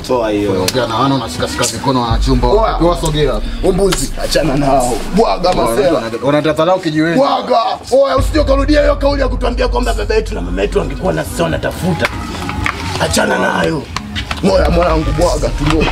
Toa hiyo. Ongea na wana unashika mikono wanachumba. Wasogea. Mbuzi, achana nao. Bwaga masela. Wanatadharau kijiweni. Bwaga. Oya, usije ukarudia hiyo kauli ya kutuambia kwamba baba yetu na mama yetu angekuwa na sisi wanatafuta. Achana nayo. Moya mwanangu, bwaga tu.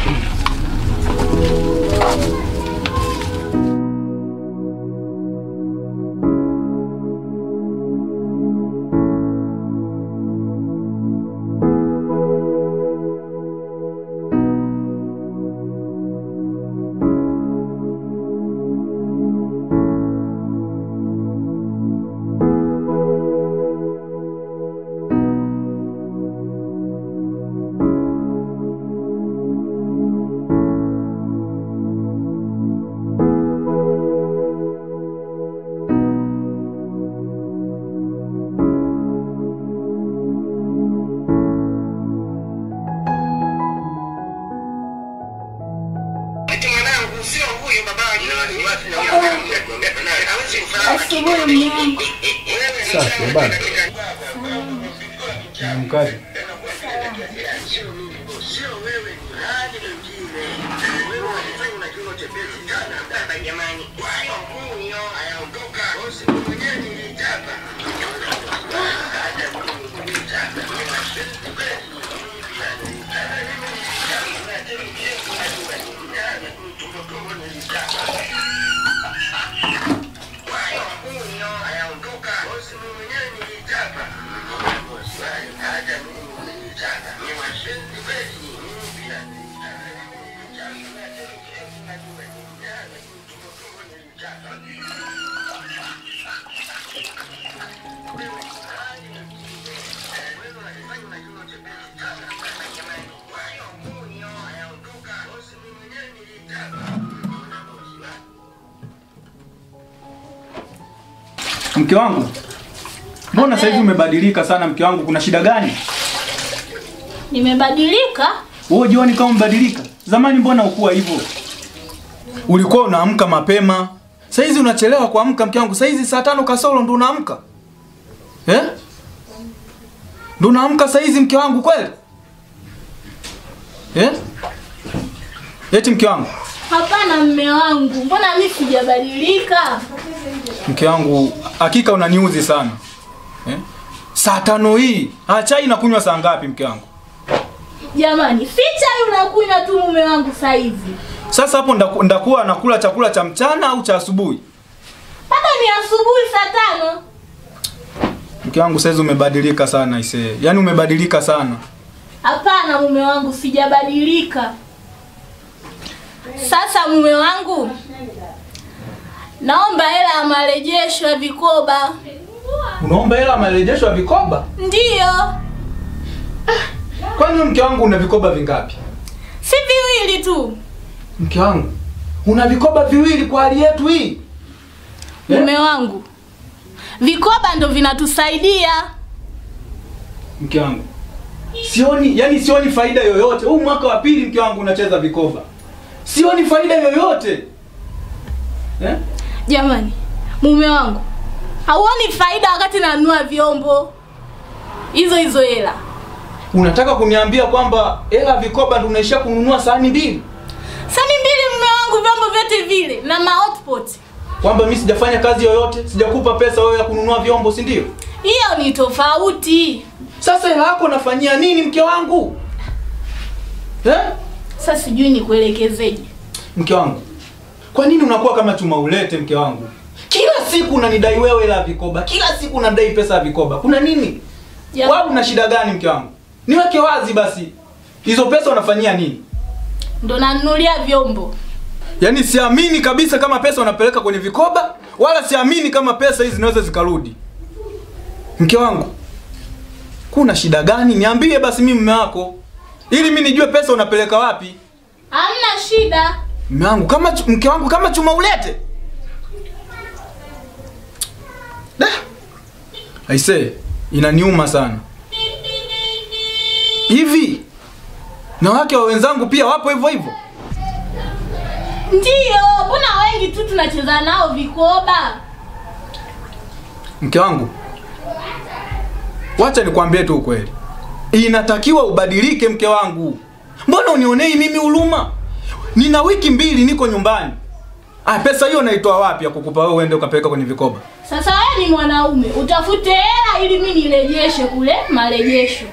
Safi baba. Mkazi. Mke wangu, mbona sasa hivi umebadilika sana mke wangu, kuna shida gani? Nimebadilika? Wewe jioni kama umebadilika. Zamani mbona ukuwa hivyo? Ulikuwa unaamka mapema. Sasa hizi unachelewa kuamka mke wangu. Sasa hizi saa 5 kasoro ndo unaamka. Eh? Ndo unaamka sasa hizi mke wangu kweli? Eh? Eti mke wangu? Hapana mme wangu, mbona mimi sijabadilika? Mke wangu, hakika unaniuzi sana. Eh? Saa 5 hii, chai nakunywa saa ngapi mke wangu? Jamani, si chai unakunywa tu mume wangu saa hizi. Sasa hapo ndakuwa nakula chakula cha mchana au cha asubuhi? Hata ni asubuhi saa 5. Mke wangu sasa umebadilika sana isee. Yaani umebadilika sana. Hapana mume wangu, sijabadilika. Sasa mume wangu, naomba hela ya marejesho ya vikoba. Unaomba hela ya marejesho ya vikoba? Ndiyo. Kwani mke wangu una vikoba vingapi? Si viwili tu. Mke wangu, una vikoba viwili kwa hali yetu hii? Mume wangu, vikoba ndo vinatusaidia. Mke wangu, sioni, yani sioni faida yoyote. Huu mwaka wa pili mke wangu unacheza vikoba. Sioni faida yoyote. Eh? Jamani, mume wangu, hauoni faida wakati nanunua vyombo? Hizo hizo hela. Unataka kuniambia kwamba hela vikoba ndo unaishia kununua sahani mbili? Sahani mbili mume wangu, vyombo vyote vile na ma hotpot. Kwamba mimi sijafanya kazi yoyote, sijakupa pesa wewe ya kununua vyombo, si ndio? Hiyo ni tofauti. Sasa hela yako unafanyia nini mke wangu? Eh? Sasa sijui nikuelekezeje. Mke wangu, kwa nini unakuwa kama chuma ulete mke wangu? Kila siku unanidai wewe hela vikoba, kila siku unadai pesa ya vikoba. Kuna nini? Wewe una shida gani mke wangu? Niweke wazi basi. Hizo pesa unafanyia nini? Ndo nanunulia vyombo. Yaani siamini kabisa kama pesa unapeleka kwenye vikoba, wala siamini kama pesa hizi zinaweza zikarudi. Mke wangu, kuna shida gani? Niambie basi mimi mume wako, ili mimi nijue pesa unapeleka wapi. Hamna shida. Mume wangu kama mke wangu kama chuma ulete. Da. Aise, inaniuma sana. Hivi na wake wa wenzangu pia wapo hivyo hivyo? Ndiyo, mbona wengi tu tunacheza nao vikoba. Mke wangu, wacha nikwambie tu ukweli. Inatakiwa ubadilike mke wangu. Mbona unionei mimi huruma? Nina wiki 2 niko nyumbani. Ah, pesa hiyo naitoa wapi ya kukupa wewe uende ukapeleka kwenye vikoba? Sasa wewe ni mwanaume, utafute hela ili mimi nirejeshe kule marejesho.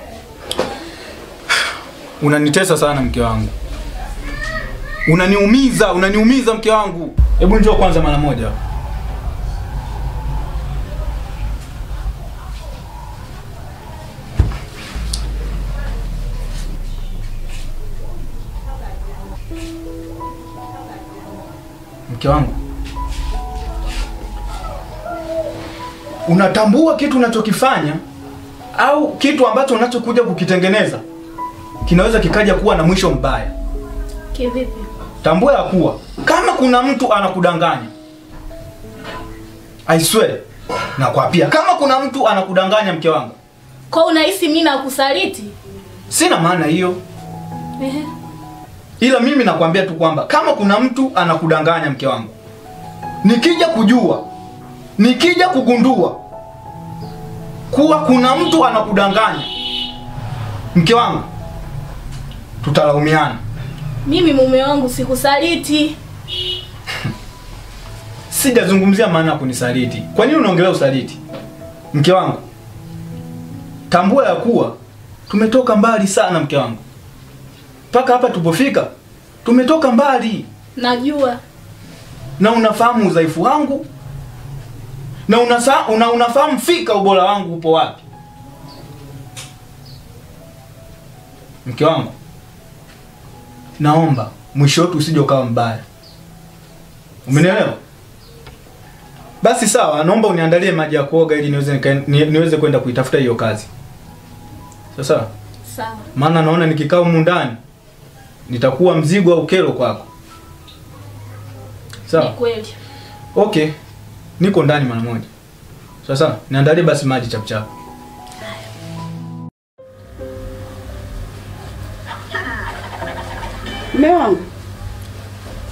Unanitesa sana mke wangu. Unaniumiza, unaniumiza mke wangu. Hebu njoo kwanza mara moja. Mke wangu, unatambua kitu unachokifanya au kitu ambacho unachokuja kukitengeneza kinaweza kikaja kuwa na mwisho mbaya? Kivipi? Tambua ya kuwa kama kuna mtu anakudanganya, I swear, nakwapia, kama kuna mtu anakudanganya mke wangu. Kwa unahisi mimi nakusaliti? Sina maana hiyo. Ehe. Ila mimi nakwambia tu kwamba kama kuna mtu anakudanganya mke wangu, nikija kujua, nikija kugundua kuwa kuna mtu anakudanganya mke wangu, tutalaumiana. Mimi mume wangu sikusaliti. Sijazungumzia maana ya kunisaliti. Kwa nini unaongelea usaliti? Mke wangu, tambua ya kuwa tumetoka mbali sana mke wangu. Paka hapa tupofika, tumetoka mbali. Najua. Na unafahamu udhaifu wangu. Na unafahamu fika ubora wangu upo wapi. Mke wangu, naomba mwisho wetu usije ukawa mbaya. Umenielewa? Basi sawa, naomba uniandalie maji ya kuoga ili niweze kwenda kuitafuta hiyo kazi. Sasa? Sawa. Maana naona nikikaa humu ndani nitakuwa mzigo au kero kwako. Sawa? Ni kweli. Okay. Niko ndani mara moja. Sasa niandalie basi maji chap chap. Mume wangu.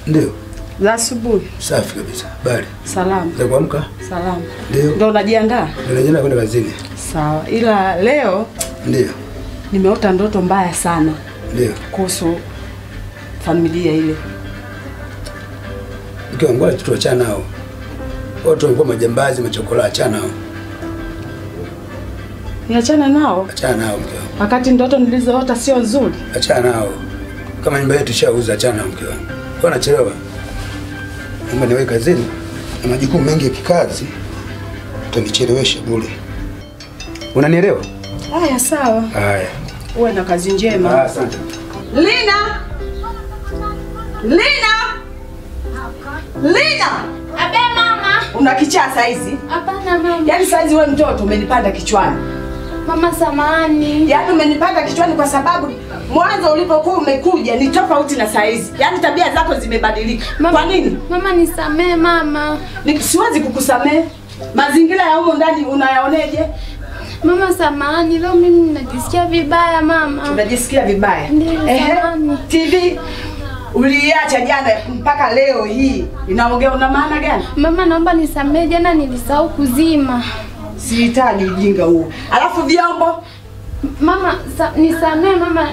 Ndio. Za asubuhi. Safi kabisa. Bali. Salama. Za kuamka? Salama. Ndio. Ndio unajiandaa? Ndio najiandaa kwenda kazini. Sawa. Ila leo ndio nimeota ndoto mbaya sana. Ndio. Kuhusu familia ile. Mke wangu tuachana nao. Watu walikuwa majambazi, machokola, achana nao. Niachana nao? Achana nao mke wangu. Wakati ndoto nilizoota sio nzuri. Achana nao. Kama nyumba yetu tushauza, achana nao mke wangu. Kwa nachelewa. Naomba niwe kazini na majukumu mengi ya kikazi utanichelewesha bure. Unanielewa? Haya sawa. Haya. Uwe na kazi njema. Asante. Lina! Lina! Lina! Abe mama. Una kichaa saizi? Hapana mama. Yaani saizi wewe mtoto umenipanda kichwani. Mama samahani. Yaani umenipanda kichwani kwa sababu mwanzo ulipokuwa umekuja ni tofauti na saizi. Yaani tabia zako zimebadilika. Kwa nini? Mama nisamee mama. Siwezi kukusamee. Mazingira ya humo ndani unayaoneje? Mama samahani, leo mimi najisikia vibaya mama. Unajisikia vibaya? Ndio, samahani. TV uliacha jana mpaka leo hii inaongea, una maana gani? Mama naomba nisamee, jana nilisahau kuzima. Sihitaji ujinga huo. Alafu vyombo? Mama nisamee mama,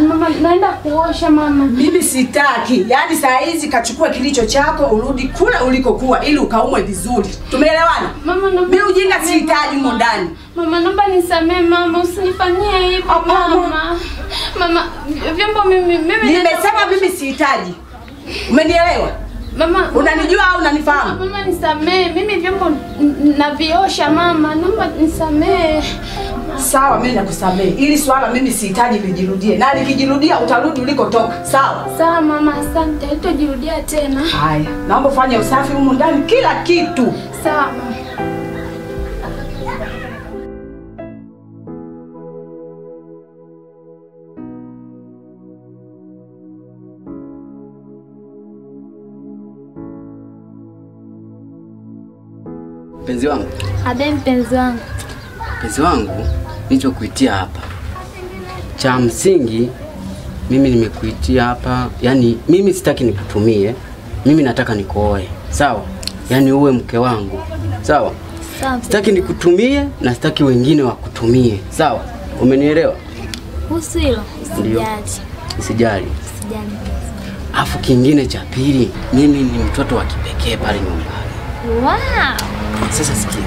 mama naenda kuosha mama. Mimi sitaki. Yaani saa hizi kachukua kilicho chako urudi kule ulikokuwa ili ukaumwe vizuri. Tumeelewana? Mama naomba. Mimi ujinga sihitaji humo ndani. Mama naomba nisamee mama, usinifanyie hivyo mama. Mama vyombo mimi nimesema mimi sihitaji. Umenielewa? Mama unanijua au unanifahamu? Mama nisamee, mimi vyombo naviosha mama, naomba nisamee. Sawa, mimi nakusamee. Ili swala mimi sihitaji lijirudie. Na likijirudia utarudi ulikotoka. Sawa? Sawa mama, asante. Hatojirudia tena. Haya, naomba ufanye usafi humu ndani kila kitu. Sawa mama. Mpenzi wangu. Abe mpenzi wangu. Mpenzi wangu, nilichokuitia hapa cha msingi, mimi nimekuitia hapa, yani mimi sitaki nikutumie, mimi nataka nikuoe. Sawa? Yani uwe mke wangu. Sawa? Sawa. Sitaki nikutumie na sitaki wengine wakutumie. Sawa? Umenielewa? Kuhusu hilo usijali. Usijali. Usijali. Afu kingine cha pili, mimi ni mtoto wa kipekee pale nyumbani. Wow. Sasa sikia.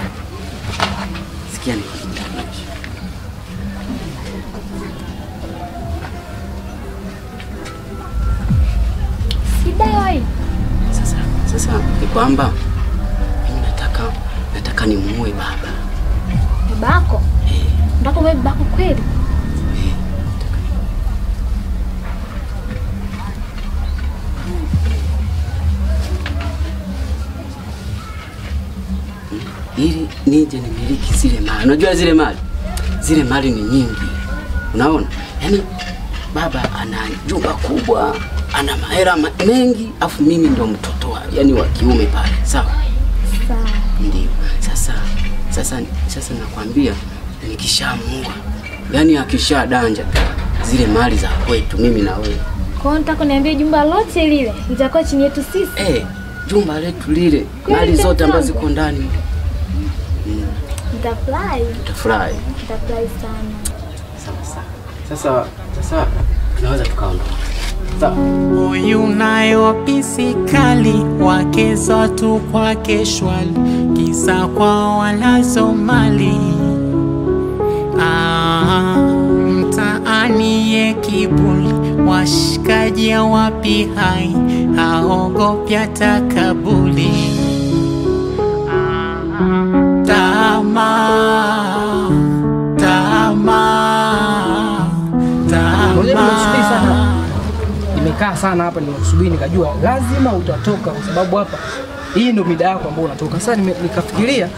Sikia nikwambie. Sidai. Sasa ni kwamba mimi nataka nimuoe baba. Babako? Eh. Unataka uoe babako kweli? Eh. Ili nije nimiliki zile mali. Unajua zile mali? Zile mali ni nyingi. Unaona? Yaani baba ana jumba kubwa, ana mahera mengi, afu mimi ndo mtoto wa, yani wa kiume pale. Sawa? Sawa. Ndio. Sasa nakwambia nikishaamua, yani akishadanja zile mali za kwetu mimi na wewe. Kwa hiyo nataka niambie jumba lote lile litakuwa chini yetu sisi? Eh, jumba letu lile, mali zote ambazo ziko ndani. Nitafurahi. Nitafurahi. Nitafurahi sana. Sawa sawa. Sasa tunaweza tukaondoka. Sawa. Huyu naye wapisi kali wake zote kwake shwali kisa kwa walazo mali. Mtaani ye kibuli washikaji wapi hai haogopi hata kabuli. Tamaa, tamaa, tamaa. Nimekaa sana hapa nimekusubiri nikajua lazima utatoka kwa sababu hapa hii ndio mida yako ambayo unatoka. Sasa nikafikiria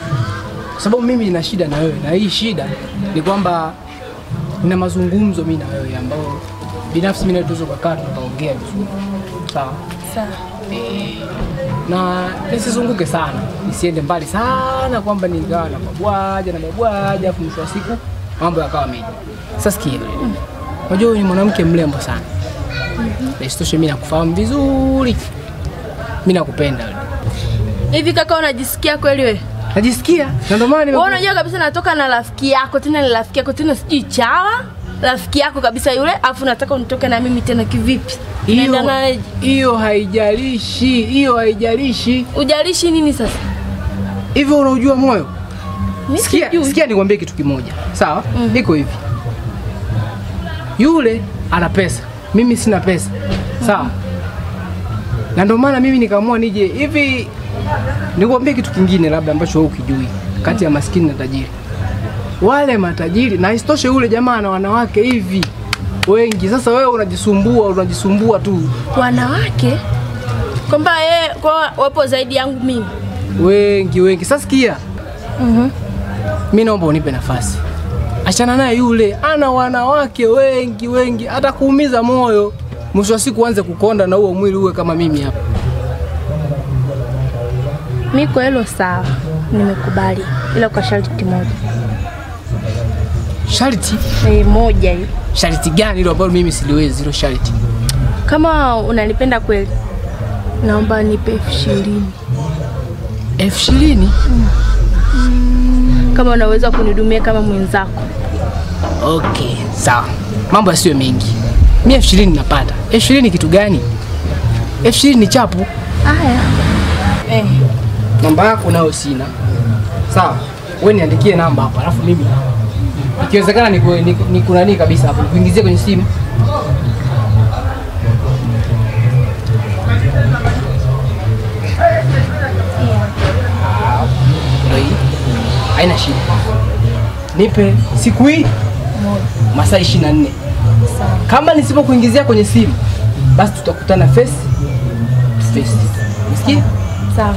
kwa sababu mimi nina shida na wewe, na hii shida ni kwamba nina mazungumzo mimi na wewe ambayo binafsi mimi na wewe tukakaa tukaongea vizuri. Sawa? Sawa. Na nisizunguke sana, nisiende mbali sana kwamba ningawa na mabwaja na mabwaja afu mwisho wa siku mambo yakawa mengi. Sasa sikia. Unajua wewe ni mwanamke mrembo sana. Na isitoshe mimi nakufahamu vizuri. Mimi nakupenda wewe. Hivi kaka unajisikia kweli wewe? Najisikia. Na ndio maana wewe unajua kabisa natoka na rafiki yako, tena ni rafiki yako tena sijui chawa. Rafiki yako kabisa yule, afu nataka unitoke na mimi tena kivipi? Hiyo haijalishi, hiyo haijalishi. Ujalishi nini sasa? Hivyo unajua moyo? Sikia nikwambie kitu kimoja. Sawa? Iko hivi. Yule ana pesa, mimi sina pesa. Sawa? Na ndio maana mimi nikaamua nije hivi nikwambie kitu kingine labda ambacho wewe ukijui kati ya maskini na tajiri. Wale matajiri na isitoshe yule jamaa na wanawake hivi wengi. Sasa wewe unajisumbua tu. Wanawake? Kwamba yeye kwa wapo zaidi yangu mimi. Wengi. Sasa sikia. Mimi naomba unipe nafasi. Achana naye yule, ana wanawake wengi, atakuumiza moyo. Mwisho wa siku uanze kukonda na huo mwili uwe kama mimi hapa. Mimi kwa hilo sawa, nimekubali ila kwa sharti moja. Sharti? Moja hiyo. Sharti gani hilo ambalo mimi siliwezi hilo sharti? Kama unanipenda kweli, naomba nipe 20,000. 20,000? Kama unaweza kunihudumia kama mwenzako. Okay, sawa. Mambo yasiwe mengi. Mimi 20,000 napata. 20,000 kitu gani? 20,000 ni chapu. Haya. Namba yako nayo sina. Sawa. Wewe niandikie namba hapa alafu mimi ikiwezekana nikunani kabisa hapo nikuingizie kwenye simu. Ndio hii. Haina shida. Nipe siku hii masaa 24. Kama nisipokuingizia kwenye simu basi tutakutana face to face. Unasikia? Sawa.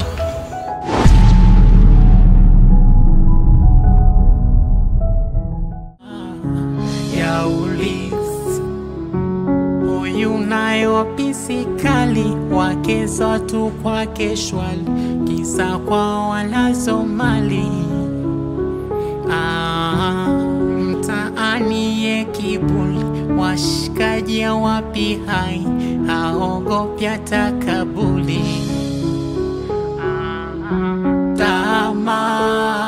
Kali wake zote kwake shwali kisa kwa walazo mali. Mtaani ye kibuli washikaji wapi hai haogopi hata kabuli. Tamaa.